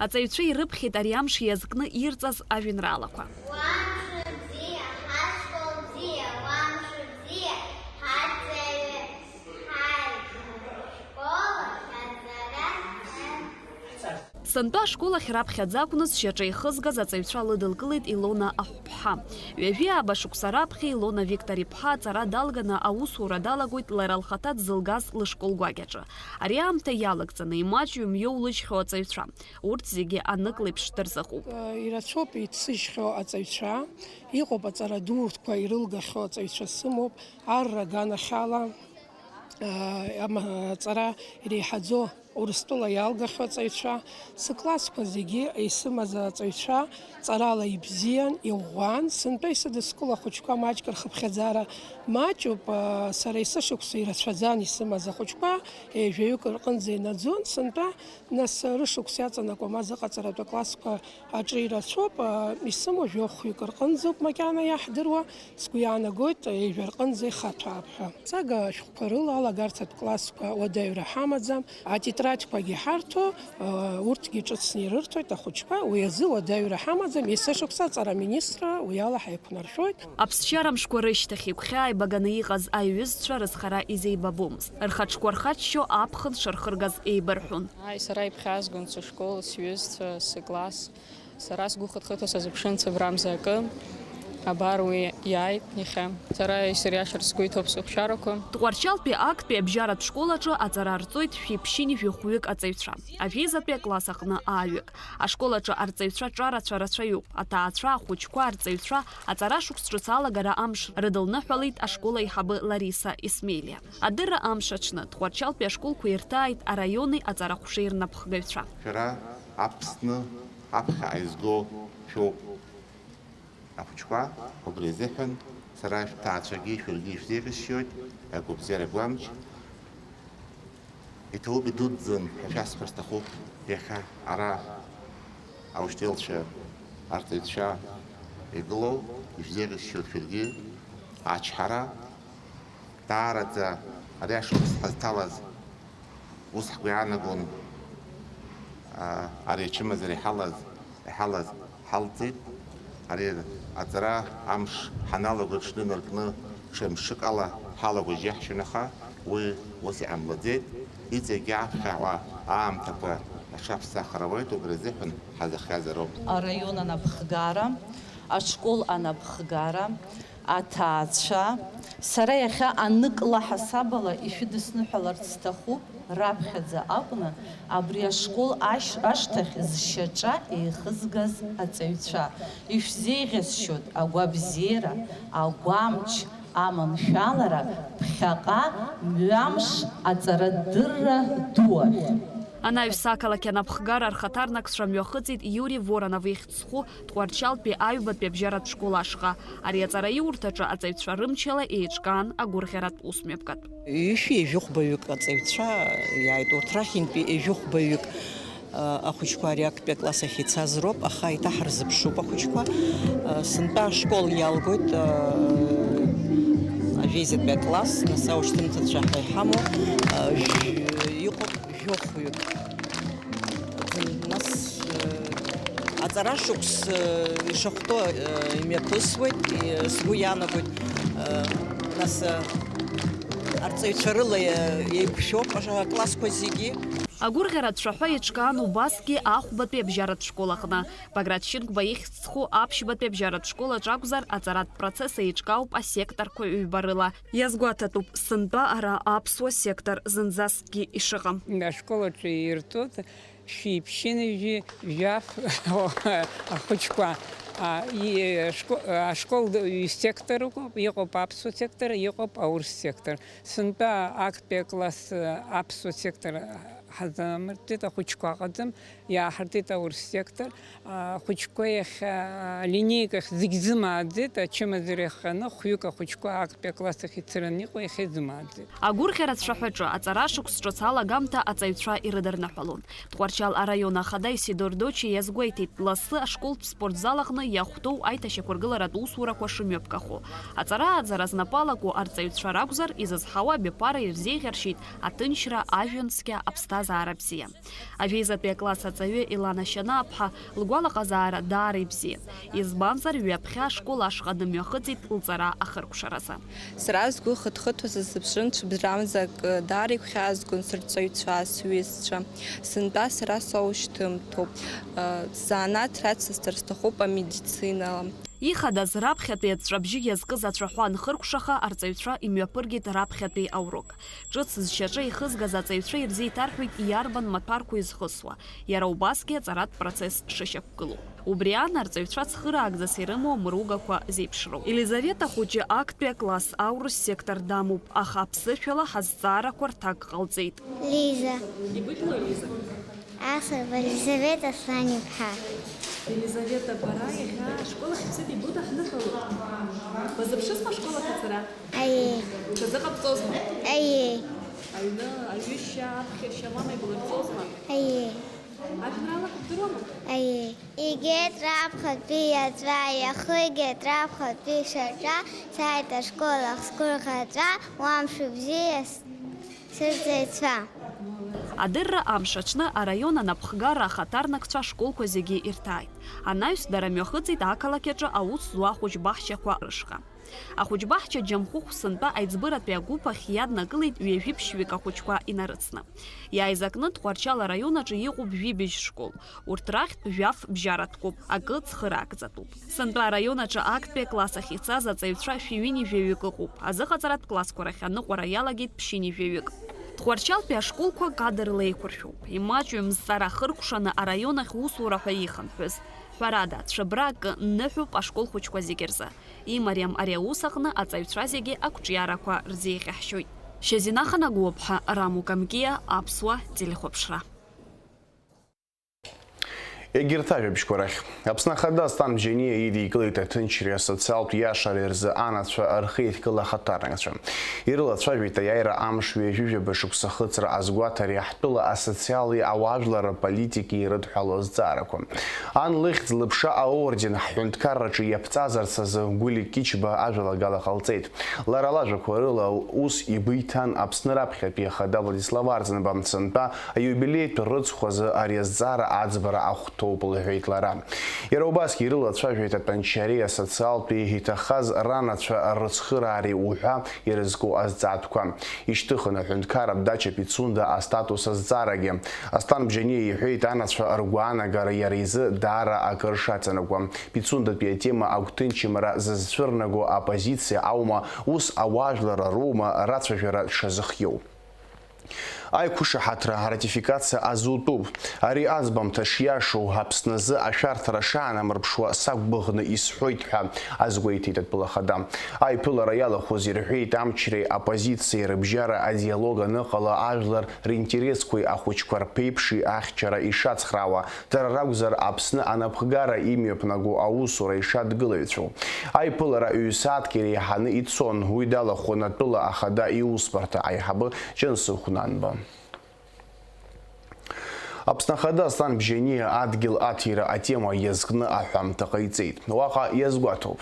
Аҵаҩцәа ирыԥхьеит ари амш иазкны ирҵаз ажәеинраалақәа. Уа мшыбзиа, ҳашкол бзиа, уа мшыбзиа, ҳаҵаҩы, ҳаи, школ ахь аҵара. Сынтәа ашкол ахь раԥхьаӡа акәны зшьаҿа ихызгаз аҵаҩцәа лыдылкылеит Илона Ахәԥҳа. Ҩажәи ааба шықәса раԥхьа Илона Виктор-иԥҳа аҵара далганы аусура далагоит лара лхаҭа дзылгаз лышкол гәакьаҿы. Ари аамҭа иалагӡаны имаҷҩым иоулыжьхьоу аҵаҩцәа. Урҭ зегьы анык леиԥш дырзыҟоуп. Ирацәоуп еицыжьхьоу аҵаҩцәа, иҟоуп аҵара дуқәа ирылгахьоу аҵаҩцәа сымоуп, арра аганахьала, ама-, аҵара иреиҳаӡоу Урыстәыла иалгахьоу аҵаҩцәа, сыклассқәа зегьы исымаз аҵаҩцәа ҵарала ибзиан, иӷәӷәан, сынтәа исыдыскыло ахәыҷқәа маҷк рхыԥхьаӡара маҷуп, сара есышықәса ирацәаӡан исымаз ахәыҷқәа, ҩажәаҩык рҟынӡа инаӡон, сынтәа Нас рышықәс иаҵанакуа ма зыҟаҵаратәы аклассқәа аҿы ирацәоуп, а, исымоу жәохәҩык рҟынӡоуп макьана иаҳдыруа, сгәы иаанагоит, ҩажәа рҟынӡа ихаҭәаап ҳәа. Сага ашәҟәқәа рыла алагарҭатә классқәа уадаҩра ҳамаӡам, атетрадқәагьы ҳарҭо, а, урҭгьы ҿыцны ирырҭоит ахәыҷқәа, уи азы уадаҩра ҳамаӡам, есышықәса аҵара аминистрра уи ала ҳаиқәнаршәоит. Аԥсшьара мшқәа рышьҭахь игәхьааибаганы иҟаз аиҩызцәа рызхара изеибабомызт. Рхаҿқәа рхаччо аԥхын шырхыргаз еибырҳәон. Ааи, сара иԥхьазгон сышкол, сҩызцәа, сыкласс. Сара сгәы хыҭхыҭуа сазыԥшын цыбрамза акы. Абар уи иааит иахьа. Сара исыриашарц сгәы иҭоуп сыхәшьарақәа. Тҟәарчалтәи актәи абжьаратә школ аҿы аҵара рҵоит шәи ԥшьынҩажәи хәҩык аҵаҩцәа. Ажәеизатәи акласс аҟны ааҩык. Ашкол аҿы арҵаҩцәа ҿарацәа рацәаҩуп. Аҭаацәа, ахәыҷқәа, арҵаҩцәа аҵара шықәс ҿыц алагара амш рыдылныҳәалеит ашкол аиҳабы Лариса Исмелиа. Адырра амш аҽны Тҟәарчалтәи ашколқәа ирҭааит араиони аҵарахәшеи рнапхгаҩцәа. Шәара Аԥсны аԥхьаҟа изго шәоуп, ахәыҷқәа, убри азыҳәан сара шәҭаацәагьы шәаргьы ишәзеиӷьасшьоит, агәабзиара гәамч. Иҭабуп идуӡӡан ҳәа шәасҳәар сҭахуп, иахьа ара аучителцәа, арҵаҩцәа игылоу, ишәзеиӷьасшьоит шәаргьы, ачҳара. Даараӡа ари ашықәс ҳазҭалаз ус ҳгәы иаанагон, а, ари ачымазара иҳалаз, иҳалаз ҳалҵит. Ари аҵара амш ҳаналаго аҽны инаркны ҽа мшык ала ҳалаго џьаҳшьон, аха уи ус иҟамлаӡеит. Иҵегьы аԥхьаҟа аамҭақәа аҽаԥсахыр ауеит, убри азыҳәан ҳазыхиазароуп. Араион анапхгара, ашкол анапхгара, Аҭаацәа, сара иахьа аныкла ҳасабала ишәыдысныҳәаларц сҭахуп, раԥхьаӡа акәны абри ашкол ашь-, ашҭахь зшьаҿа еихызгаз аҵаҩцәа, ишәзеиӷьасшьоит агәабзиара, агәамч, аманшәалара, ԥхьаҟа мҩамш аҵарадырра ду ахь. Анаҩс ақалақь анапхгара рхаҭарнакцәа мҩахыҵит Иури Воронов ихьӡ зху Тҟәарчалтәи аҩбатәи абжьаратә школ ашҟа. Ари аҵараиурҭаҿы аҵаҩцәа рымчала еиҿкаан агәырӷьаратә усмҩаԥгатә. Ҩышәи жәохәбаҩык аҵаҩцәа иааит, урҭ рахьынтәи ҩажәохәбаҩык, а, ахәыҷқәа ари актәи акласс ахь ицаз роуп, аха еиҭаҳарзыԥшуп ахәыҷқәа. А, сынтәа ашкол иалгоит, а, ажәеизатәи акласс, нас аушьҭымҭацәа ҳәа иҳамоу, а, жә-, иҟоуп. Жәохәҩык. Нас, э, аҵара шықәс, э, ишахәҭоу, э, имҩаԥысуеит, э, сгәы иаанагоит, э, нас, э, арҵаҩцәа рыла, э, еиқәшәоуп аклассқәа зегьы. Агәырӷьаратә цәаҳәа еиҿкаан убасгьы ахәбатәи абжьаратә школ аҟны. Баграт Шьынқәба ихьӡ зху аԥшьбатәи абжьаратә школ аҿы акәзар, аҵаратә процесс еиҿкаауп асекторқәа ҩба рыла. Иазгәаҭатәуп, сынтәа ара аԥсуа сектор зынӡаскгьы ишыҟам. Ашкол аҿы ирҵоит шәи ԥшьынҩажәи жәаф ахәыҷқәа. А, и-, ашко-, ашкол ҩ-сектор ыҟоуп, иҟоуп аԥсуа сектор, иҟоуп аурыс сектор. Сынтәа актәи акласс аԥсуа сектор ҳазамыртит, ахәыҷқәа ыҟаӡам, иааҳартит аурыс сектор. Ахәыҷқәа иахьа линеикахь зегь зымааӡеит, ачымазара иахҟьаны хәҩык ахәыҷқәа актәи акласс ахь ицараны иҟоу иахьа изымааӡеит. Агәырӷьара цәаҳәаҿы аҵара шықәс ҿыц алагамҭа аҵаҩцәа ирыдырныҳәалон. Тҟәарчал араион ахада Исидор Дочи иазгәеиҭеит, лассы ашколтә спортзал аҟны иахәҭоу аиҭашьақәыргыларатә усурақәа шымҩаԥгахо. Аҵара-ааӡара знапы алаку арҵаҩцәа ракәзар, изызҳауа абиԥара ирзеиӷьаршьеит аҭынчра, ажәҩан цқьа, аԥсҭазаара бзиа. Ажәеизатәи акласс аҵаҩы Елана Шьанааԥҳа лгәалаҟазаара даара ибзиан, избанзар, ҩаԥхьа ашкол ашҟа дымҩахыҵит лҵара ахыркәшаразы. Сара сгәы хыҭхыҭуа сазыԥшын, ҽыбзрамза акы даара игәхьаазгон сырҵаҩцәа, сҩызцәа. Сынтәа сара соушьҭымҭоуп. Сзанааҭ рацәцасҵар сҭахуп амедицинала. Ихадаз раԥхьатәи аҵәҵәабжьы иазкыз ацәаҳәа анхыркәшаха, арҵаҩцәа имҩаԥыргеит раԥхьатәи аурок. Ҿыц зшьаҿа ихызгаз аҵаҩцәа ирзеиҭарҳәеит иарбан маҭәарқәа изхысуа, иара убасгьы аҵаратә процесс шышьақәгылоу. Убри аан арҵаҩцәа цхыраагӡас ирымоу амыругақәа зеиԥшроу. Елизавета хәыҷы актәи акласс аурыс сектор дамоуп, аха аԥсышәала ҳазҵаарақәа рҭак ҟалҵеит. Лиза. Ибыдлои, Лиза? Асырба Елизавета Аслан-иԥҳа. Елизавета, бара иахьа ашкол ахь бцеит, ибыдаҳныҳәалоит. Базыԥшызма ашкол ахь ацара? Аиеи. Бҽазыҟабҵозма? Аиеи. Аҩны, аҩышьа, аԥхьашьа мама ибылырҵозма? Аиеи. Ажәеинраалақәа бдыруама? Аиеи. Игеит раԥхьатәи иаҵәа, иахыгеит раԥхьатәи шьаҿа, сааит ашкол ахь сгәырӷьаҵәа, уа мшыбзиа с-, сырҵаҩцәа. Адырра амш аҽны араион анапхгара ахаҭарнакцәа ашколқәа зегьы ирҭааит. Анаҩс дара мҩахыҵит ақалақь аҿы аус зуа ахәыҷбаҳчақәа рышҟа. Ахәыҷбаҳча Џьамхәыхә сынтәа аиҵбыратәи агәыԥ ахь иаднакылеит ҩажәи ԥшьҩык ахәыҷқәа инарыцны. Иааиз акны Тҟәарчал араион аҿы иҟоуп жәибжь школ. Урҭ рахьтә жәаф бжьаратәқәоуп, акы цхыраагӡатәуп. Сынтәа араион аҿы актәи акласс ахь ицаз аҵаҩцәа шәи ҩынҩажәаҩык ыҟоуп, азыҟаҵаратә классқәа рахь аныҟәара иалагеит ԥшьынҩажәаҩык. Тҟәарчалтәи ашколқәа кадрла еиқәыршәоуп, имаҷҩым зҵара хыркәшаны араион ахь усура ҳәа ихынҳәыз. Ҳәарада, цәыббра акы ныҳәоуп ашкол хәыҷқәа зегьы рзы. Имариам ари аус аҟны аҵаҩцәа зегьы ақәҿиарақәа рзеиӷьаҳшьоит. Шьазина Ханагәыаԥҳа, Раму Камкиа, Аԥсуа телехәаԥшра. Егьырҭ ажәабжьқәа рахь. Аԥсны Ахада Асҭан Бжьаниа идикылеит аҭынчреи асоциалтә иашареи рзы анацәа рхеидкыла ахаҭарнакцәа. Ирылацәажәеит аиааира амш ҩажәижәаба шықәса ахыҵра азгәаҭареи ҳтәыла асоциали ауаажәларра политики ирыдҳәалоу азҵаарақәа. Ан лыхьӡ лыԥша аорден ҳҳәынҭқарраҿы иаԥҵазарц азы Гәлик Кьычба ажәалагала ҟалҵеит. Лара лажәақәа рыла, ус игәы иҭан Аԥсны раԥхьатәи ахада Владислав Арӡынба, сынтәа аиубилеитә рыцхә азы ари азҵаара аӡбара ахәҭоуп, лҳәеит лара. Иара убасгьы ирылацәажәеит атәанчареи асоциалтәи иҭахаз ранацәа рыцхыраареи уҳәа ирызку азҵаатәқәа. Ишьҭыхын аҳәынҭқар Абдача Пицунда астатус азҵаарагьы. Асҭан Бжьаниа иҳәеит, анацәа ргәаанагара иара изы даара акыр шаҵанакуа. Пицундатәи атема агәҭынчымра зызцәырнаго аппозициа аума, ус ауаажәларра роума рацәажәара дшазыхиоу. Аиқәышаҳаҭра аратификациа азутәуп. Ари аӡбамҭа шиашоу, Аԥсназы ашәарҭара шаанамырԥшуа сақәгәыӷны исҳәоит ҳәа азгәеиҭеит атәыла ахада. Аиԥылара иалахәыз ирҳәеит, амчреи аппозициеи рыбжьара адиалог аныҟала, ажәлар ринтересқәеи ахәыҷқәа рԥеиԥши ахьчара ишацхраауа, дара ракәзар, Аԥсны анапхгара имҩаԥнаго аусура ишадгылаҩцәоу. Аиԥылара ҩ-сааҭк иреиҳаны ицон, уи далахәын атәыла ахада иусбарҭа аиҳабы Џьансыхә Нанба. Аԥсны Ахада Аслан Бжьаниа адгьыл аҭира атема иазкны аҳәамҭа ҟаиҵеит. Уаҟа иазгәаҭоуп.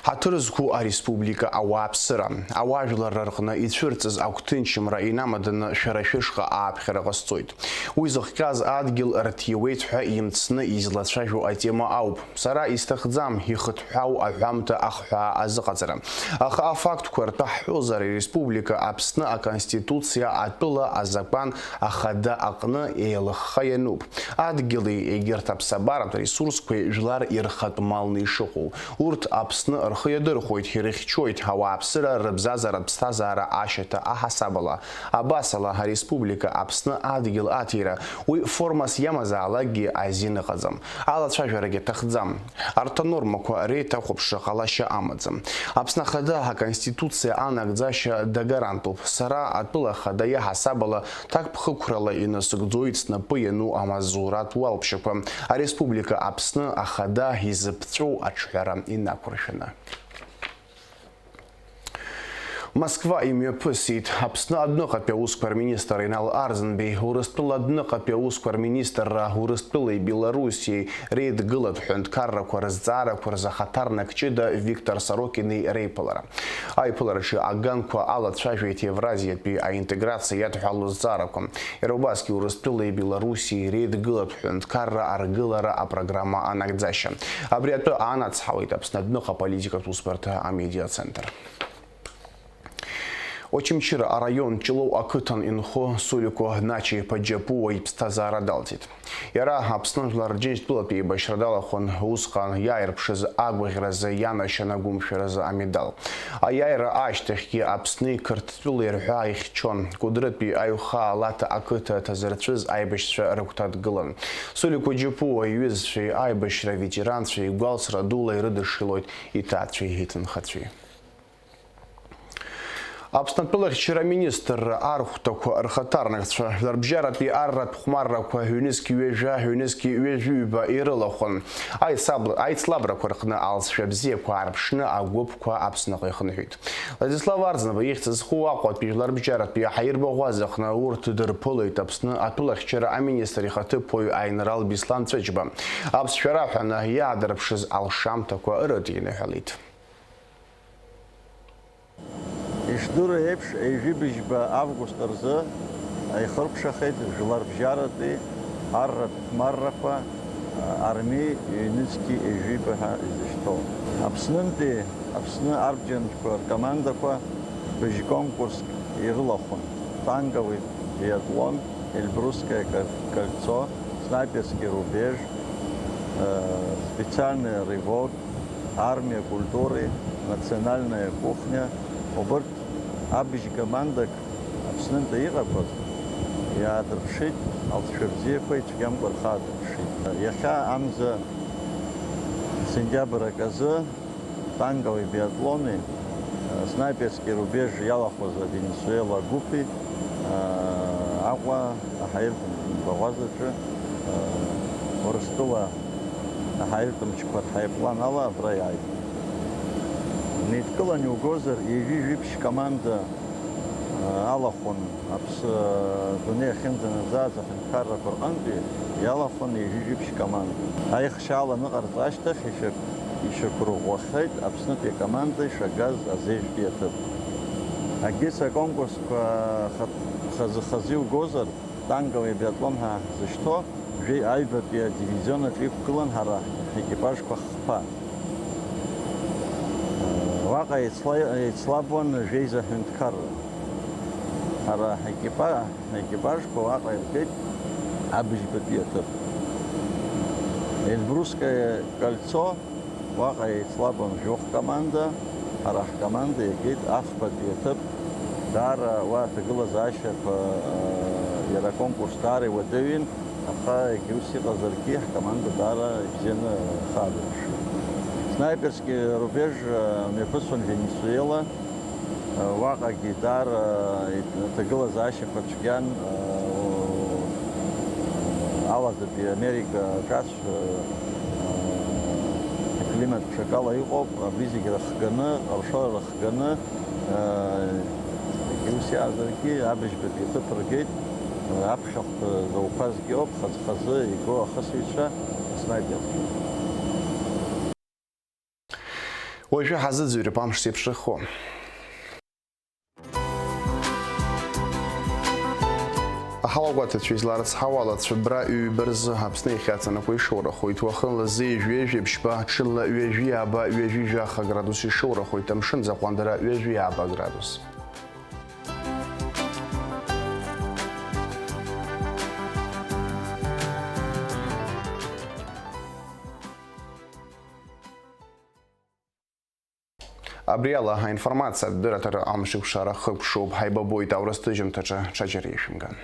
Аҭыр зқәу ареспублика ауааԥсыра, ауаажәларра рҟны ицәырҵыз агәҭынчымра инамаданы шәара шәышҟа ааԥхьара ҟасҵоит. Уи зыхҟьаз адгьыл рҭиуеит ҳәа имцны излацәажәо атема ауп. Сара исҭахӡам ихыҭҳәаау аҳәамҭа ахҳәаа азыҟаҵара. Аха афактқәа ртәы ҳҳәозар, ареспублика Аԥсны Аконституциа атәыла азакәан ахада аҟны еилыхха иануп. Адгьыли егьырҭ аԥсабаратә ресурсқәеи жәлар ирхатә малны ишыҟоу, урҭ Аԥсны рхы иадырхәоит, ирыхьчоит, ауааԥсыра рыбзазаратә ԥсҭазаара ашьаҭа аҳасабала. Абасала, ареспублика Аԥсны адгьыл аҭира уи формас иамазаалакгьы азин ыҟаӡам. Алацәажәарагьы аҭахӡам. Арҭ анормақәа реиҭахәаԥшра ҟалашьа амаӡам. Аԥсны Ахада Аконституциа анагӡашьа дагарантуп. Сара атәыла ахада иаҳасабала ҭакԥхықәрала инасыгӡоит снапы иану амаҵзуратә уалԥшьақәа, ареспублика Аԥсны Ахада изыԥҵәоу аҿҳәара инақәыршәаны. Москва имҩаԥысит. Аԥсны адәныҟатәи аусқәа рминистр Инал Арӡынбеи Урыстәыла адәныҟатәи аусқәа рминистрра Урыстәылеи Белоруссиеи реидгылатә ҳәынҭқаррақәа рызҵаарақәа рзы ахаҭарнак ҷыда Виктор Сорокини реиԥылара. Аиԥылараҿы аганқәа алацәажәеит Евразиатәи аинтеграциа иадҳәалоу зҵаарақәа. Иара убасгьы Урыстәылеи Белоруссиеи реидгылатә ҳәынҭқарра аргылара апрограмма анагӡашьа. Абри атәы аанацҳауеит Аԥсны адәныҟа аполитикатә усбарҭа амедиацентр. Очамчыра араион Ҷлоу ақыҭан инхо Сулико Нача-иԥа Џьапуа иԥсҭазаара далҵит. Иара Аԥсны Жәлар Рџьынџьтәылатә еибашьра далахәын, усҟан иааирԥшыз агәаӷьразы ианашьан агәымшәаразы амедал. Аиааира ашьҭахьгьы Аԥсни Қырҭтәылеи рҳәаа ихьчон, Кәыдрытәи Аҩхаа Лаҭа ақыҭа ҭазырцәыз аибашьцәа рыгәҭа дгылан. Сулико Џьапуа иҩызцәеи аибашьра аветеранцәеи гәалсра дула ирыдышшылоит иҭаацәеи иҭынхацәеи. Аԥсны атәылахьчара аминистрра архәҭақәа рхаҭарнакцәа, жәларбжьаратәи арратә хәмаррақәа ҩнызқь ҩажәа, ҩнызқь ҩажәи ҩба ирылахәын. Аицаб-, аицлабрақәа рҟны алҵшәа бзиақәа аарԥшны агәыԥқәа Аԥсныҟа ихынҳәит. Владислав Арӡынба ихьӡ зху Аҟәатәи жәларбжьаратәи ҳаирбаӷәаза аҟны урҭ дырԥылеит Аԥсны атәылахьчара аминистр ихаҭыԥуаҩ аинрал Беслан Ҵәыџьба. Аԥсшәа раҳәаны иаадырԥшыз алшамҭақәа рыдиныҳәалеит. Ишдыру еиԥш, ҩажәи быжьба август рзы ихыркәшахеит жәларбжьаратәи арратә хәмаррақәа, арми ҩнызқьи ҩажәи баҳа изышьҭоу. Аԥснынтәи Аԥсны арбџьанқәа ркомандақәа быжь конкурск ирылахәын, танковый биатлон, Эльбрусское кольцо, снайперский рубеж, э, специальный рывок, армия культуры, национальная кухня, убырҭ абыжь командак Аԥснынтәи иҟақәаз иаадырԥшит, алҵшәа бзиақәа ицәгьамкәа рхы аадырԥшит. Иахьа амза сентиабр аказы танковый биатлони, э, снайперский рубеж иалахәыз авенесуела гәыԥи, э, Аҟәа аҳаиртә баӷәазаҿы, э, Урыстәыла аҳаиртә мчқәа рҳаирплан ала абра иааит. Неидкылан иугозар, ҩажәи жәиԥшь команда, э, алахәын. Аԥс-, дунеи ахьынӡанаӡааз аҳәынҭқаррақәа рҟынтәи иалахәын ҩажәи жәиԥшь команда. Аихшьаала аныҟарҵа ашьҭахь ишьақә-, ишьақәырӷәӷәахеит Аԥснытәи акоманда ишагаз азежәтәи аҭыԥ. Акгьы саконкурсқәа хатә-, хазы-хазы иугозар, танковый биатлон ҳәа ҳзышьҭоу жәеи аҩбатәи адивизион аҿы иқәгылан ҳара ҳекипажқәа хԥа. Уаҟа еицла-, еицлабуан жәеиза ҳәынҭқарра. Ҳара ҳекипа-, ҳекипажқәа уаҟа иргеит абыжьбатәи аҭыԥ. Эльбрусское кольцо, уаҟа еицлабуан жәохә команда, ҳара ҳкоманда иагеит афбатәи аҭыԥ. Даара уа аҭагылазаашьақәа, э, иара аконкурс даара иуадаҩын. Аха егьа ус иҟазаргьы, ҳкоманда даара ибзианы ахы аадырԥшит. Снайперский рубеж, э, мҩаԥысуан Венесуела, э, уаҟагьы даара, э, иҭ-, аҭагылазаашьақәа цәгьан, э, алаӡатәи Америка ҿацә, э, э, аклимат ҽакала иҟоуп, абри зегь рыхганы, ҟаршәала рыхганы, Егьа ус иаазаргьы, абыжьбатәи аҭыԥ ргеит, аԥхьахә зауқәазгьы ауп, хаз-хазы игоу ахысыҩцәа, аснайперцәа. Уажәы ҳазыӡырҩып амш зеиԥшрахо. Аҳауагәаҭацәа изларыцҳауа ала, цәыббра ҩба рзы Аԥсны иахьаҵанакуа ишоурахоит. Уахынла зеижә ҩажәи ԥшьба, ҽынла ҩажәи ааба, ҩажәи жәаха градус ишоурахоит, амшын аӡы аҟәандара ҩажәи ааба градус. Абри ала аинформациатә дырраҭара амш еиқәшара хыкәшоуп. Ҳаибабоит аурыс ҭыжьымҭаҿы, ҽаџьара ишәымган.